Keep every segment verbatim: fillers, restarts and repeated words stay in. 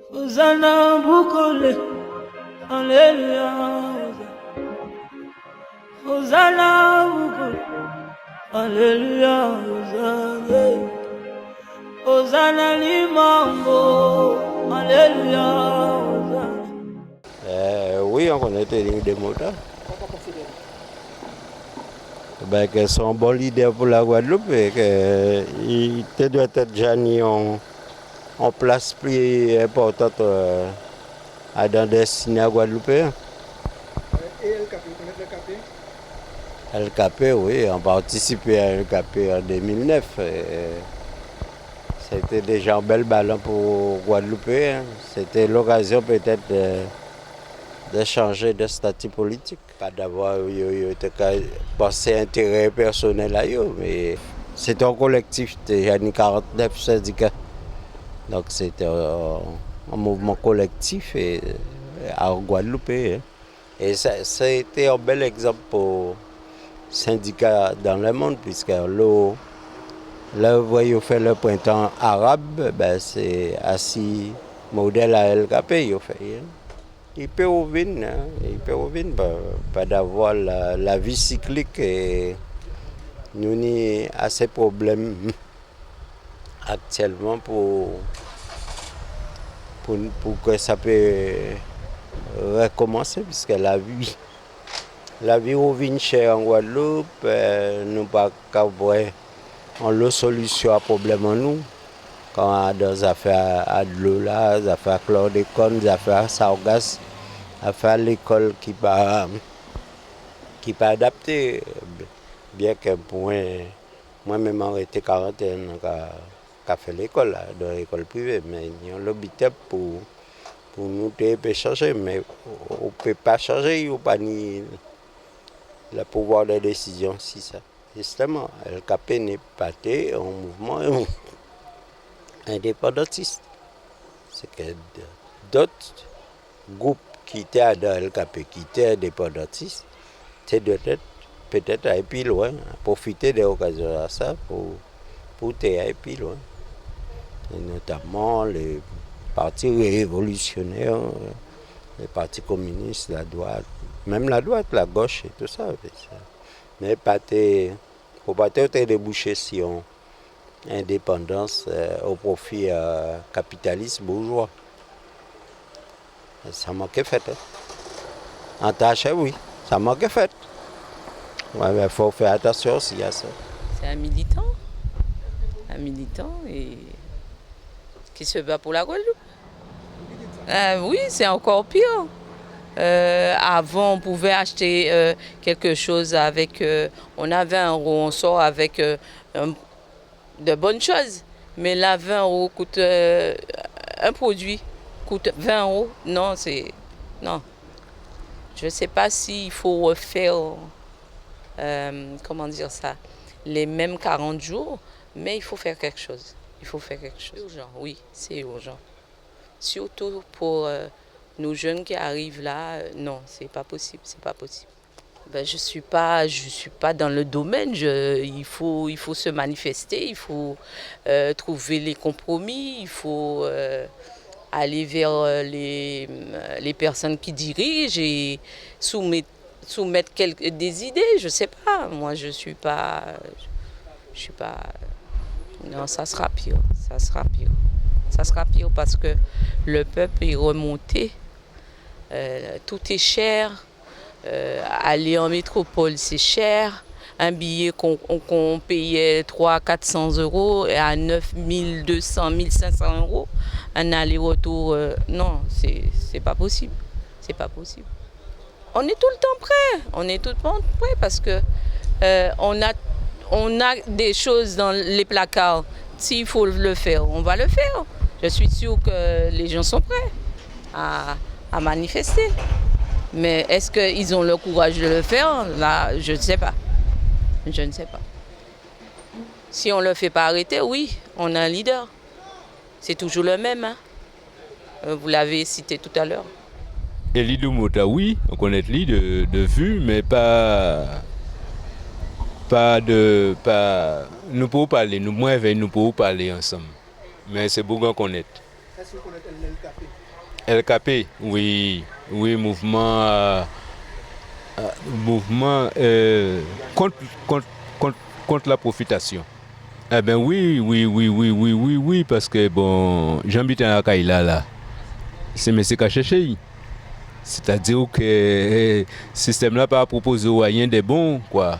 Hosanna, Boukolé, Alléluia, Hosanna, Boukolé, Alléluia, Hosanna, Hosanna, Limambo, Alléluia, Hosanna. Eh, wi, an konnet Élie de Motha. Ben, ke sé an bon lidè pou Lagwadloup, é ke i té dwet et ja ni an, an plas pli enpòtan, eh, adan destiné a Gwadloupéyen. É L K P, ou konnet L K P ? L K P, wi, an patisipé a L K P an dé mil nef. É, sé té déja an bel balan pou Gwadloupéyen. Sé té lokazion pétet de, de chanjé de stati politik. Pa davwa yo, yo té ka pansé entéré pèsonel a yo, mé sé té an kolektif, té ja ni karant-nef sendika. Donk sé té an, an mouvman kolektif é, a Gwadloup, é, é sa, sé té an bel egzanp pou sendika dan lemonn, piske lè, lè ou vwè yo fè le prentan arab, ben sé asi model a L K P yo fè, en. I pé wouvin, en, i pé wouvin, pa, pa davwa la, lavi siklik, é nou ni asé pwoblem aktielman pou, pou, pou ke sa pé rékomansé, piske lavi, lavi wouvin chè an Gwadloup, eh, nou pa ka vwè anlo solision a pwoblem an nou, kon adan zafè a, a dlo la, zafè a klòdékòn, zafè a sargas, zafè a lékol ki pa, ki pa adapté, byenke pou mwen, mwen menm an rété karant-en-en an ka, ka fè lékol la, dan lékol privé, mé ni anlo biten pou, pou nou té pé chanjé, mé ou, ou pé pa chanjé, ou pa ni le pouvwa de désizion si sa. Jisteman, L K P ni pa té an mouvman endépandantis. Sé ke d-, dot gwoup ki té adan L K P, ki té endépandantis, té dwet et pétet alé pli lwen, pwofité de lokazion-lasa pou, pou té alé pli lwen. É notaman le Parti révolisionè, le Parti kominis, ladwat, menm ladwat, lagoch é tou sa. Mé pa té, fo pa té, té débouché si on endépandans, eh, o pwofi, eh, kapitalis boujwa. Sa manké fet, en. An ta chè, wi, sa manké fet. Wè, mé fo fè atansion osi a sa. C'est un militant, un militant et qui se bat pour la Guadeloupe. Euh, oui, c'est encore pire. Euh, avant, on pouvait acheter, euh, quelque chose avec, euh, on a vingt euros, on sort avec, euh, un, de bonnes choses. Mais là, vingt euros coûte, euh, un produit coûte vingt euros. Non, c'est, non. Je sais pas s'il faut refaire, euh, comment dire ça, les mêmes quarante jours, mais il faut faire quelque chose. Il faut faire quelque chose. Urgent, oui, c'est urgent. Surtout pour, euh, nos jeunes qui arrivent là, euh, non, c'est pas possible, c'est pas possible. Ben, je suis pas, je suis pas dans le domaine. Je, il faut, il faut se manifester, il faut, euh, trouver les compromis, il faut, euh, aller vers, euh, les, euh, les personnes qui dirigent et soumettre, soumettre quelques, des idées, je sais pas. Moi, je suis pas, je suis pas, non, ça sera pire, ça sera pire. Ça sera pire parce que le peuple est remonté. Euh, tout est cher. Euh, aller en métropole, c'est cher. Un billet qu'on, qu'on payait trois, quatre cents euros et à neuf mille deux cents, mille cinq cents euros, un aller-retour, euh, non, c'est, c'est pas possible. C'est pas possible. On est tout le temps prêt. On est tout le temps prêt parce que, euh, on a, on a des choses dans les placards. S'il faut le faire, on va le faire. Je suis sûre que les gens sont prêts à, à manifester. Mais est-ce qu'ils ont le courage de le faire ? Là, je ne sais pas. Je ne sais pas. Si on le fait pas arrêter, oui, on a un leader. C'est toujours le même, hein. Euh, vous l'avez cité tout à l'heure. Élie Domota, wi, an konnet li de, de vue, mé pa, pa de, pa, nou poko palé, nou, mwen avè nou poko palé ansanm. Mé sé boug an konnet. L K P, wi, wi, mouvman, euh, euh, mouvman, euh, kont, kont, kont, kont la pwofitasyon. Enben wi, wi, wi, paskè bon, jan biten-la ka ye la, la, sé mésyé ka chèché-y. Sétadi ke, euh, sistèm-la pa pwopozé-w ayen dè bon, kwa.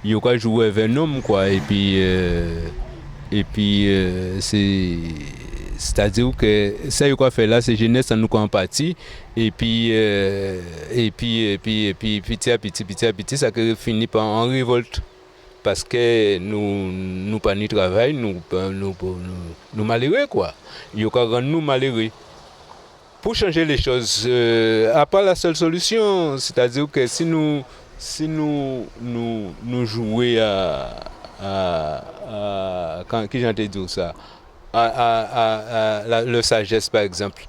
Yo ka jwé èvè nonm, kwa, épi, euh, épi, euh, sé, sétadi ke sa yo ka fè la, sé jénès-la nou ka an pati, épi, euh, épi, épi, épi, piti a piti, piti a piti, sa ké fini pa an révòlt. Paskè nou, nou pa ni travay, nou, nou, nou, nou maléré, kwa. Yo ka rann nou maléré. Pou chanjé lé choz, euh, a pa la sèl solisyon, sétadi ke si nou, si nou, nou, nou jwé a, a, a, kan, kijan té di-w sa, a, a, a, a la, lè sajès, pa ègzanp,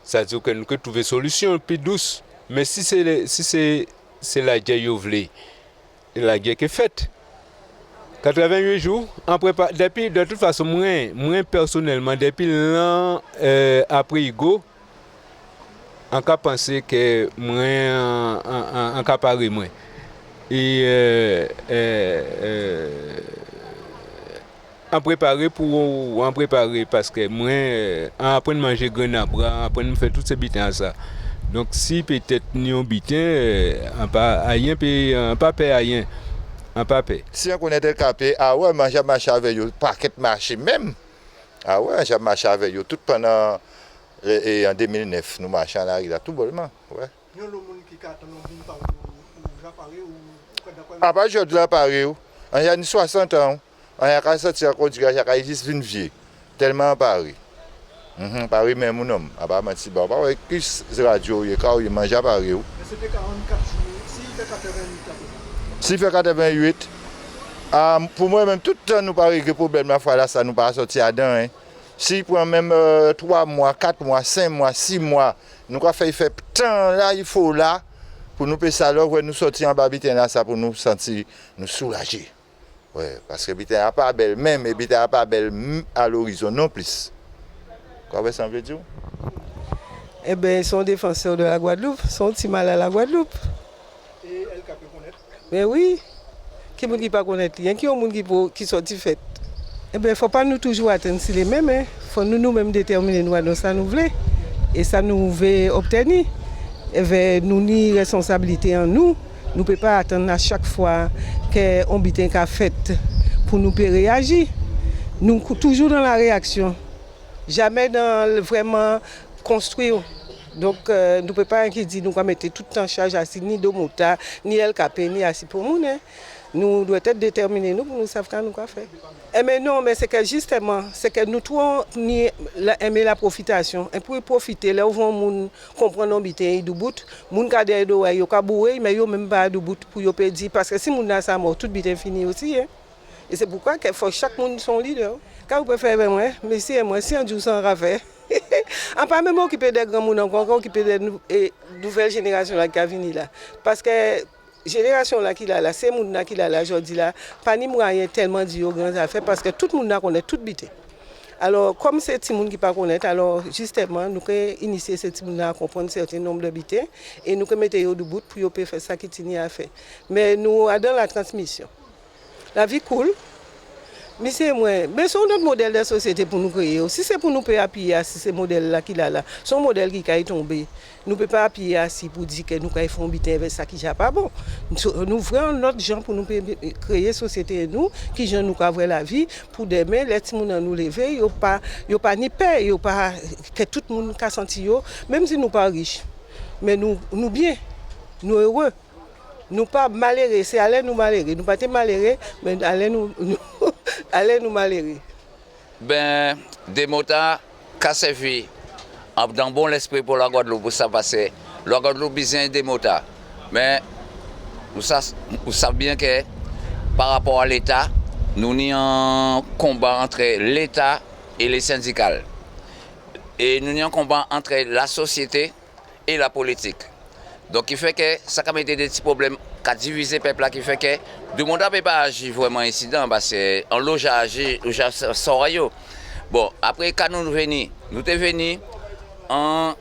sétadi ke nou ké twouvé solisyon pli dous. Mé si sé, si sé, sé lagè yo vlé, lagè ké fèt. Katrèven-uit jou, an prépa-, dépi, dè tout fason, mwen, mwen pèsonèlman, dépi lan, euh, apré Igo, an ka pansé ke mwen, an, an, an, an ka paré mwen. É, euh, euh, euh, an préparé pou, an préparé, paskè mwen, euh, an aprann manjé grenn abwa, an aprann fè tout sé biten-lasa. Donk, si pétèt ni on biten, euh, an pa, ayen pé, an pa pè ayen. An pa pè. Si an konnèt L K P, a wè, an ja maché avè yo, pakèt maché menm. A wè, an ja maché avè yo tout pandan, é, é an dé mil nèf, nou maché an lari-la, toubòlman, wè. Ni onlo moun ki ka atann on moun paré, ou, ou ja paré, ou, ou ka dakò avè... Apa jòdla paré, wi. An ja ni swasant an, wi. An ja ka sòti ankò, di an ja ka jis vin vyé. Tèlman an paré. Mhm, paré menm, wi, nonm. A pa manti ba'w. Pa wè ki s-, radyo ou yé, ka ou yé, men an ja paré, wi. Mé sé té karannkat jou, si i fè katrèven-uit aprézan. Si i fè katrèven-uit, a, pou mwen menm, tout tan nou pa réglé pwoblèm-la, fwa-lasa, nou pa sòti adan, en. Si i pran menm, euh, twa mwa, kat mwa, senk mwa, sis mwa, nou ka fè, fè tan-la i fo la pou nou pé sa, lè ou vwè nou sòti anba biten-lasa pou nou santi nou soulajé. Wè, paskè biten-la pa bèl menm, é biten-la pa bèl m-, a lorizon non plis. Ou konprann sa an vlé di'w? Enben, sé on défansè dè la Gwadloup, sé on ti mal a la Gwadloup. É L K P konnèt? Mé wi. Ki moun ki pa konnèt li? Enki on moun ki po-, ki sòti fèt? Enben, fò pa nou toujou atann si lé menm, en. Fò nou, nou menm, détèminé nou adan sa nou vlé. É sa nou vlé obtèni. Enben, nou ni rèsponsabilité an nou. Nou pé pa atann a chak fwa ke on biten ka fèt pou nou pé réyaji. Nou kou-, toujou dan la réyaksyon. Jamè dan l-, vrèman konstwi. Donk, euh, nou pé pa enki di nou ka mété tout an chaj asi ni Domota, ni L K P, ni asi pon moun, en. Nou dwèt èt détèminé nou pou nou sav ka nou ka fè. Enben non, mé sé ke jistèman, sé ke nou two ni la, enmen la pwofitasyon. É pou pwofité, lè ou vwè on moun konprann on biten, i doubout, moun ka dèyè do a'y, yo ka bouwé'y, mé yo menm pa doubout pou yo pé di, paskè si moun-lasa mò, tout biten fini osi, en. É sé poukwa ke fò chak moun sé on lidè. Ka ou pé fè avè mwen, mésyé, mwen, si an di ou sa an ka fè. An pa menm okipé dè granmoun ankò, an ka okipé dè nou-, é, nouvèl jénérasyon-la ki ka vini la. Paskè jénérasyon-la ki la la, sé moun-la ki la la jòdi-la, pa ni mwayen tèlman di yo gran zafè, paskè tout moun-la konnèt tout biten. Alò, kòm sé timoun ki pa konnèt, alò, jistèman, nou ké inisyé sé timoun-la a konprann sèten nonb dè biten, é nou ké mété yo doubout pou yo pé fè sa ki tini a fè. Mé nou adan la transmisyon. Lavi koul. Mésyé, mwen, mé sé on dòt modèl dè sosyété pou nou kréyé. Si sé pou nou pé apiyé asi sé modèl-la ki la la, sé on modèl ki kay tonbé. Nou pé pa apiyé asi pou di ke nou kay fè on biten avè sa ki ja pa bon. Nou, nou vwè on lòt jan pou nou pé kréyé sosyété nou, kijan nou ka vwè lavi pou dèmen, lè timoun an nou lévé, yo pa, yo pa ni pè, yo pa, ke tout moun ka santi yo, menm si nou pa rich, mé nou, nou byen, nou éré. Nou pa maléré, sé alè nou maléré. Nou pa té maléré, mé alè nou, nou, alè nou maléré. Ben, Domota ka sèvi an, dan bon lèspri pou la Gwadloup, pou sa pasé. La Gwadloup bizwen Domota. Mé ou sa, ou sav byen ke pa rapò a Léta, nou ni an konba antrè Léta é lé sendikal. É nou ni an konba antrè la sosyété é la politik. Donk, ki fè ke sa ka mété dé ti pwoblèm, ka divizé pèp-la, ki fè ke Domota pé pa aji vrèman ensidan, paskè anlo ja aji, ou ja sò a yo. Bon, apré ka nou vini, nou té vini an,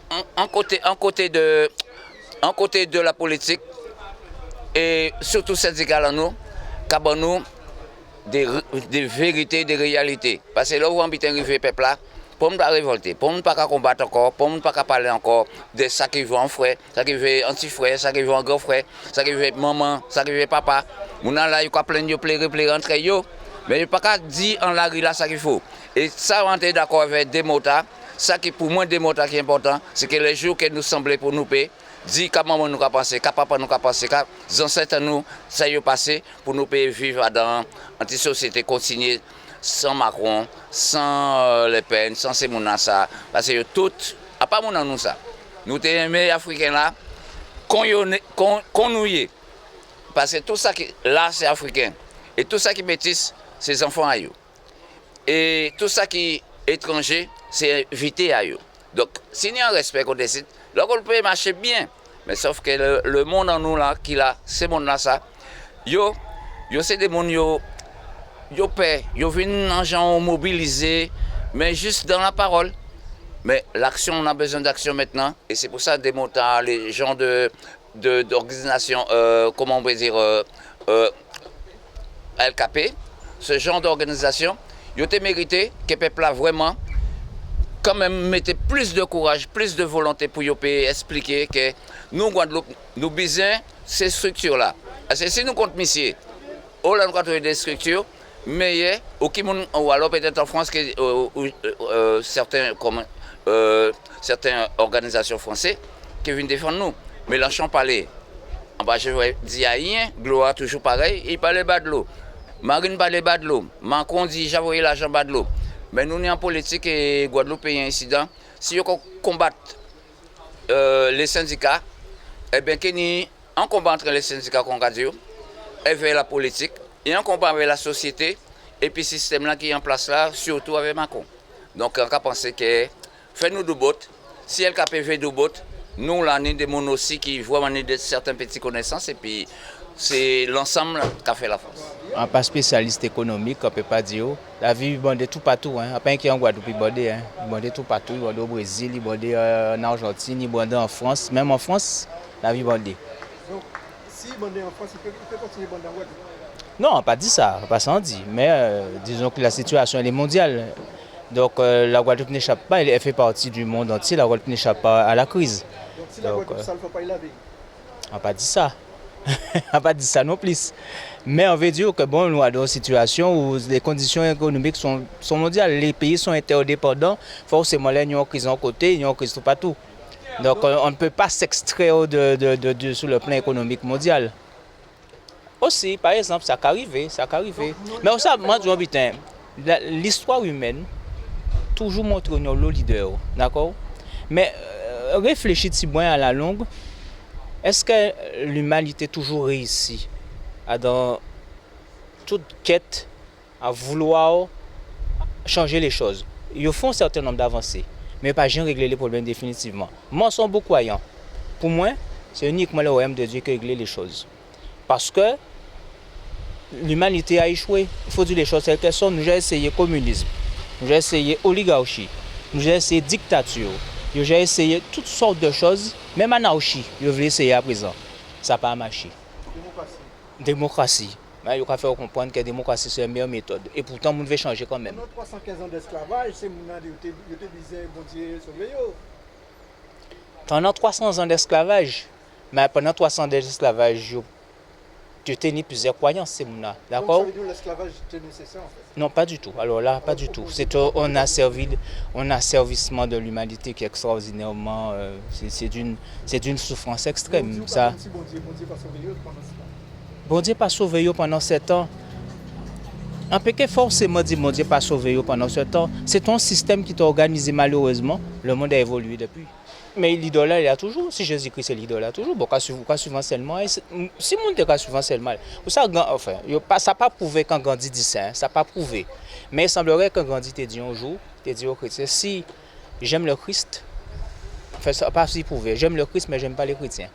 an, an koté, an koté de, an koté de la politik, é sirtou sendikal an nou, ka ban nou dé, dé vérité, dé réyalité. Paske lè ou vwè on biten rivé pèp-la, pou moun pa révòlté, pou moun pa ka konbat ankò, pou moun pa ka palé ankò de sa ki rivé on frè, sa ki rivé on ti frè, sa ki rivé on gran frè, sa ki rivé manman, sa ki rivé papa. Moun-la la, yo ka plenn, yo pléré, pléré antrè yo, mé yo pa ka di an lari-la sa ki fo. É sa, an té dakò avè dé mo-tala, sa ki pou mwen dé mo-tala ki enpòtan, sé ke lè jou ke nou sanblé pou nou pé di ka manman nou ka pansé, ka papa nou ka pansé, ka zansèt an nou, sa yo pasé, pou nou pé viv adan on ti sosyété kontinyé san Macron, san, euh, Le Pen, san sé moun-lasa, paske yo tout, apa moun an nou sa. Nou té enmé Afriken-la, kon yo né, kon, kon nou yé. Paske tout sa ki la, sé Afriken. É tout sa ki métis, sé zanfan a yo. É tout sa ki étranjé, sé envité a yo. Donk, si ni on rèspè koté isit, lòk ou pé maché byen. Mé sòf ke le, le monn an nou la, ki la, sé monn-lasa, yo, yo sé dé moun yo, yo pè, yo vin an jan mobilizé, mé jis dan la pawòl. Mé laksyon, on a besoin d'action maintenant. É sé pou sa, dé mo-tala, le jan de de, d'organisation, euh, comment on peut dire, euh, euh, L K P, ce genre d'organisation, yo té mérité ke pèp-la vréman, kanmenm, mété plis de kouraj, plis de volonté pou yo pé èspliké ke nou, Gwadloup, nou bizwen sé striktir-la. Paske si nou kont misyé, o la nou ka twouvé dé striktir, méyè, ou ki moun, ou alò pétèt an Frans, ke, euh, ou, euh, euh, sèten, kòman, euh, sèten òganizasyon fransé ki vin défann nou. Mélenchon palé, an pa jen di ayen, dlo-a toujou parèy, i palé ba dlo. Marine palé ba dlo. Macron di i ja voyé lajan ba dlo. Mé nou ni an politik é Gwadloupéyen isidan, si yo ka konbat, euh, lé sendika, ében, ke ni an konba ant lé sendika, kon ka di yo, èvè la politik, é an konba avè la sosyété, épi sistèm-la ki an plas la, sirtou avè Macron. Donk, an ka pansé ke fò nou doubout, si L K P vé doubout, nou la, ni dé moun osi ki vréman ni dé sèten ti konésans, épi sé lansanm ka fè lafòs. An pa spésyalis ékonomik, an pé pa di'w. Lavi bandé toupatou, en. A pa enki an Gwadloup i bandé, en. I bandé toupatou, i bandé o Brézil, i bandé, euh, an Arjantin, i bandé an Frans. Menm an Frans, lavi bandé. Donk, si i bandé an Frans, i pé, i pé kontinyé bandé an Gwadloup ? Non, an pa di sa, an pa sa an di. Mé, euh, dizon ke la sitiyasyon, èl lé mondyal. Donk, euh, la Guadeloupe n'échappe pas, elle fait partie du monde entier, la Guadeloupe n'échappe pas à la crise. Donk, si la Gwadloup sal, fò pa i lavé ? An pa di sa. An pa di sa non plis. Mé an vé di ke, bon, nou adan on sitiyasyon où les conditions économiques sont, sont mondiales. Les pays sont interdépendants. Forcément, lè ni on kriz an koté, ni on kriz toupatou. Donc, euh, on ne peut pas s'extraire de, de, de, de, sur le plan économique mondial. Osi, pa ègzanp, sa ka rivé, sa ka rivé. Mé ou sav, mwen di on biten, la, listwa imèn toujou montré nou lo lidè, dakò ? Mé, euh, réfléchi tibwen a la long, èske limanité toujou réyisi adan tout kèt a voulwa chanjé lé choz ? Yo fè on sèten nonb d'avansé, mé yo pa janm réglé lé pwoblèm définitivman. Mwen sé on bon kwayan. Pou mwen, sé inikman le Royaume de Dieu ki réglé lé choz. Paske limanité a échwé. Fo di lé choz tèl kèl son. Nou ja éséyé kominis, nou ja éséyé oligarchi, nou ja éséyé diktati, yo ja éséyé tout sòt de choz. Menm anarchi, yo vlé éséyé aprézan. Sa pa maché. Démokrasi. Démokrasi. Mé yo ka fè'w konprann ke démokrasi sé la méyè métòd. É poutan, moun vé chanjé kanmenm. Pandan twa san kenz an d'èsklavaj, sé moun-lan yo té, yo té bizwen Bondyé sové yo. Pandan twa san zan d'èsklavaj, mé pandan twa san zan d'èsklavaj, yo, yo té ni plizyè kwayans, sé moun-lan, dakò ? Donk, sa vé di lèsklavaj té nésésè, an fèt ? Non, pas du tout. Alors là, pas du tout. C'est un, un asservi-, un asservissement de l'humanité qui est extraordinairement, euh, c'est, c'est d'une, c'est d'une souffrance extrême, ça. Donk, ou di ou pa konn si Bondyé, Bondyé pa sové yo pandan sé tan ? Bondyé pa sové yo pandan sé tan. An pé ké fòséman di Bondyé pa sové yo pandan sé tan. Sé on sistèm ki té òganizé, malérèzman. Le monde a évolué depuis. Mé lidè-la, li la toujou. Si Jézikri sé lidè-la toujou, bon, ka suiv, ka suiv ansèyman. É sé, si moun té ka suiv ansèyman, pou sa, Gan-, anfen, yo pa, sa pa pwouvé kan Gandhi di sa, en, sa pa pwouvé. Mé il semblerait que Gandhi té di on jou, té di o krétyen, si j'aime le Christ, anfen, sa pa si pwouvé, j'aime le Christ, mais j'aime pas les chrétiens.